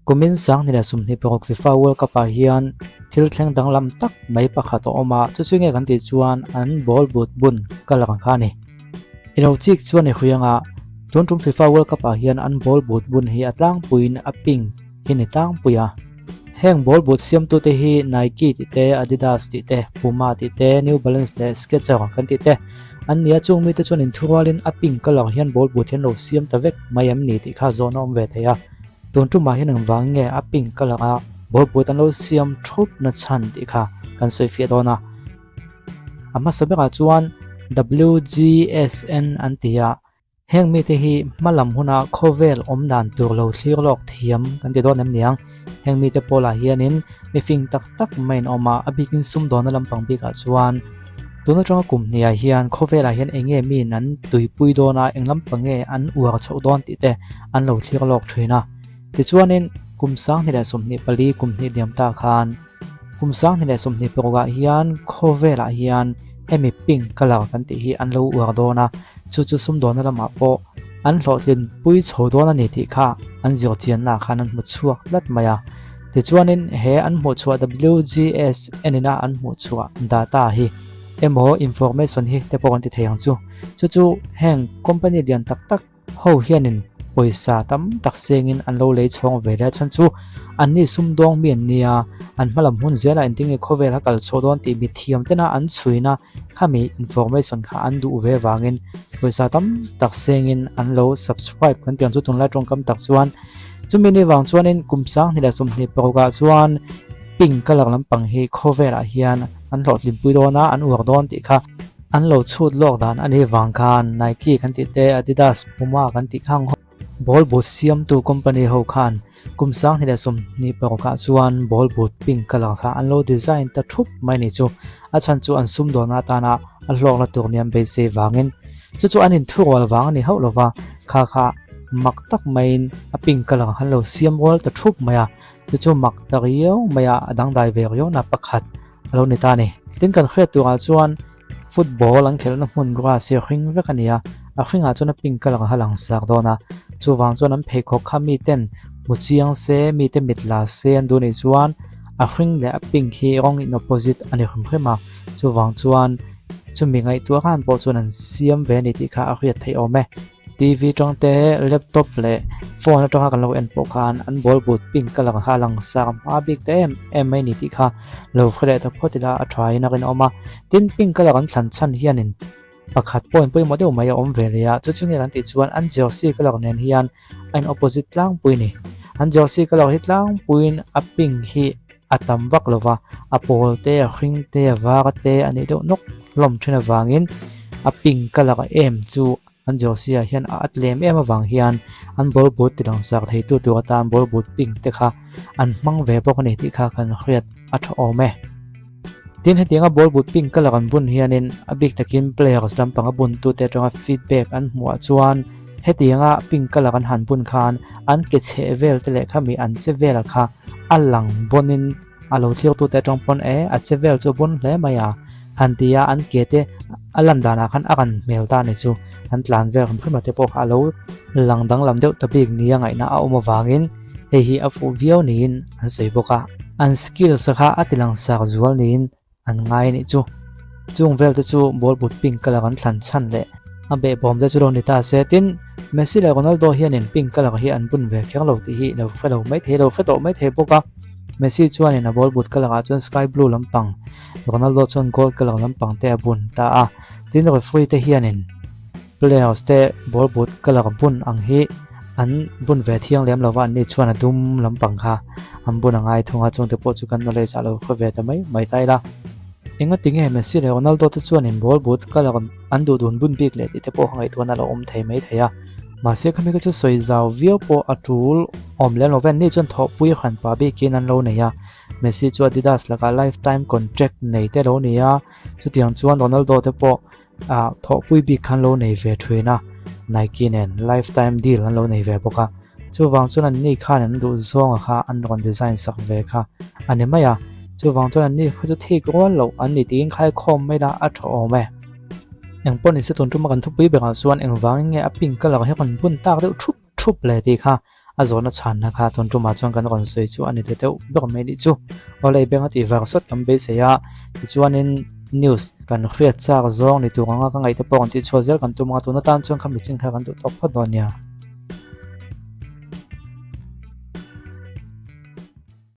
Kumin 2026 FIFA World Cup ah hian thil thleng danglam tak mai pakhat a awm a, chu chu nge kan tih chuan an ball but bun colour ang kha a ni. I lo chik chuan i hui anga tun tum FIFA World Cup ah hian an ball but bun hi a tlangpuiin a pink hi ni tlangpui a. Heng ball but siamtute hi Nike tih te, Adidas tih te, Puma tih te, New Balance leh Skechers kan tih te an ni a, chung mite chuan inthurualin a pink colour hian ball but hi an lo siam ta vek mai em ni tih kha zawhna awm ve thei a. Tun tumah hian engvang nge a pink colour a ball but an lo siam thup na chhan tih kha kan sawi fiah dawn a. A hmasa berah chuan WGSN an ti a, heng mite hi hma lam huna khawvel awm dan tur lo thlir lawk thiam kan ti dawn em niang. Heng mite pawlah hianin mifing tak tak mai an awm a, a bikin sumdawnna lampang bikah chuan tun atanga kum hniah hian khawvelah hian eng nge miin an tuipui dawn a, eng lampang nge an uar chhoh dawn tih te an lo thlir lawk thin a. Tichuanin kum 2024 kum hnih liam ta khan kum 2026 ah hian khawvelah hian hemi pink colour kan tih hi an lo uar dawn a, chu chu sumdawnna lamah pawh an hlawhtlin pui chho dawn a ni tih kha an zirchianna ah khan an hmu chhuak tlat mai a. Tichuanin he an hmuhchhuah WGS enina an hmuhchhuah data hi emaw information hi te pawh kan ti thei ang chu. Chu chu heng company lian tak tak ho hianin pawisa tam tak sengin an lo lei chhawng ve leh a chhan chu anni sumdawng mi an nia, an hmalam hun zelah engtin nge khawvel a kal chhuah dawn tih mithiam tena an chhuina khami information kha an duh ve vangin pawisa tam tak sengin an lo subscribe kan tih ang chu tunlai tawngkam tak chuan chumi ni vang chuanin kum 2026 ah chuan pink colour lampang hi khawvelah hian an hlawhtlinpui dawn a an uar dawn tih kha an lo chhut lawk dan a nih vang khan Nike kan tih te Adidas Puma kan tih khang ho ball boot siamtu company ho khan kum 2026 ah chuan ball boot pink colour kha an lo design ta thup mai ni chu a chhan chu an sumdawn atana a hlawkna tur nia an beisei vangin chu chu an inthurual vang a ni hauh lova kha kha mak tak maiin a pink colour an lo siam rual ta thup mai a chu chu mak ta riau mai a a dangdai ve riau na pakhat a lo ni ta a ni. Tin kan hriat turah chuan football an khelhna hmun grass hi a hring vek a ni a, a hringah chuan a pink colour a lang sak dawn a, chuvang chuan an pheikhawk kha miten hmu chiang se mite mit la se an duh nih chuan a hring leh a pink hi rawng in opposite a ni hrim hrim a, chuvang chuan chumi ngaihtuah khan pawh chuan an siam ve a ni tih kha a hriat theih awm e. TV tang te laptop leh phone atanga kan lo en pawh khan an ball but pink colour kha a lang sak hma bik ta em em mai a ni tih kha lo hre leh ta phawt ila a tha in a rinawm a tin pink colour an thlan chhan hianin pakhat point pawimawh deuh mai a awm ve leh a chu chu nge kan tih chuan an jersey colour nen hian a in opposite tlangpui a ni an jersey colour hi tlangpuiin a pink hi a tam vak lo va a pawl te a hring te a var te a nih deuh nawk hlawm thin avangin a pink colour em chu. An jersey ah hian a at lem em avang hian an ball boot ti langsak thei tu tur atan ball boot pink te kha an hmang ve bawk a ni tih kha kan hriat a tha awm e. Tin hetianga ball boot pink colour an bun hianin a bik takin players lampang a bun tute atanga feedback an hmuh ah chuan hetianga pink colour an han bun khan an ke chheh vel te leh khami an che vel kha a lang bawnin a lo thlir tute atang pawn e a che vel chu a bun hle mai a han ti a an ke te a lan danah khan a rawn hmel ta a ni chu an tlan vel hrim hrim a te pawh kha a lo lang danglam deuh ta bik nia ngaihna a awm avangin hei hi a fuh viau niin an sawi bawk a an skills kha a ti langsar zual niin an ngai a nih chu chung vel te chu ball but pink colour an thlan chhan leh a behbawm te chu lo ni ta se tin Messi leh Ronaldo hianin pink colour hi an bun ve kher lo tih hi lo hre lo mai thei lo hre tawh mai thei bawk a Messi chuanin a ball but colour ah chuan sky blue lampang Ronaldo chuan gold colour lampang te a bun ta a tin referee te hianin players te ball but colour bun ang hi an bun ve thiang lem lova an ni chuan a dum lampang kha an bun a ngai thung a chungte pawh chu kan knowledge ah lo hre ve ta mai mai ta ila enga tinge Messi leh Ronaldo te chuanin ball but colour an duh dun bun bik leh tih te pawh kha ngaihtuahna a lo awm thei mai thei a mahse khami kha chu sawi zau viau pawh a tul awm lem lo ven ni chuan thawhpui hran pa bikin an lo nei a Messi chu Adidas lakah lifetime contract nei te lo ni a chutiang chuan Ronaldo te pawh ah thawhpui bik khan lo nei ve thin a Nike nen lifetime deal an lo nei ve bawk a chuvang chuan an ni khan an duh zawnga kha an rawn design sak ve kha a ni mai a chuvang chuan an ni kha chu thik rual loh an ni tiin khaikhawm mai la a tha awm e engpawh ni se tun tuma kan thupui berah chuan engvangin nge a pink colour hi rawn bun tak deuh thup thup le tih kha. A zawhna chhanna kha tun tumah chuan kan rawn sawi chu a ni ta deuh ber mai nih chu. Awlei beng a tih var sawt kan beisei a, tichuanin news kan hriat chak zawng ni tur anga ka ngaihte pawh rawn tih chhuah zel kan tum anga tun atan chuan kha michin kha kan duh tawk phawt dawn nia.